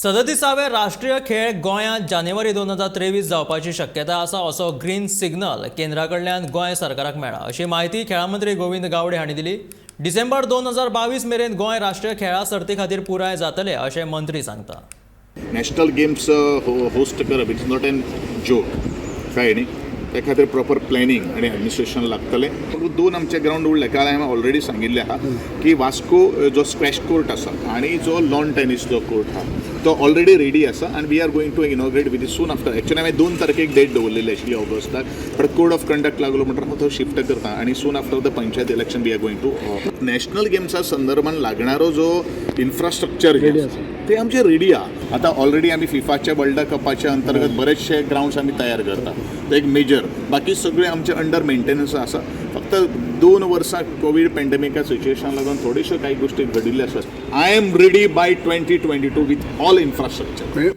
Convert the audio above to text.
सदतीसावे राष्ट्रीय खेळ गोंयांत जानेवारी 2023 जावपाची शक्यता आसा असो ग्रीन सिग्नल केंद्रा कडल्यान गोंय सरकाराक मेळ्ळा अशी म्हायती खेळां मंत्री गोविंद गावडे हांणी दिली. डिसेंबर 2022 मेरेन गोंय राष्ट्रीय खेळां सर्ती खातीर पुराय जातले अशें मंत्री सांगता. नॅशनल गेम्स होस्ट करप it's not an joke, कळ्ळें न्ही? त्या खातीर प्रॉपर प्लॅनिंग आनी एडमिनिस्ट्रेशन लागतलें. फक्त दोन आमचे ग्रावंड उरले. काल हांवें ऑलरेडी सांगिल्लें आहा की वास्को जो स्क्वॅश कोर्ट आसा आनी जो लॉन टेनीस जो कोर्ट आहा तो ऑलरेडी रेडी आसा आनी we are going to inaugurate with soon after. Actually हांवें 2 तारखेक डेट दवरलेली आशिल्ली ऑगस्टाक, बट कोड ऑफ कंडक्ट लागलो म्हणटकर हांव तो शिफ्ट करता आनी soon after the panchayat election we are going to national गेम्सा संदर्भान लागणारो जो इन्फ्रास्ट्रक्चर ते आमचे रेडी आहा. आतां ऑलरेडी आमी फिफाच्या वर्ल्ड कपाच्या अंतर्गत बरेचशे ग्रावंड्स आमी तयार करता. ते एक मेजर, बाकी सगळे आमचे अंडर मेंटेनन्स आसा. फक्त 2 वर्सां कोवीड पेंडेमिका सिच्युएशन लागून थोड्योश्यो कांय गोश्टी घडिल्ल्यो आसात. I am ready by 2022 with all infrastructure.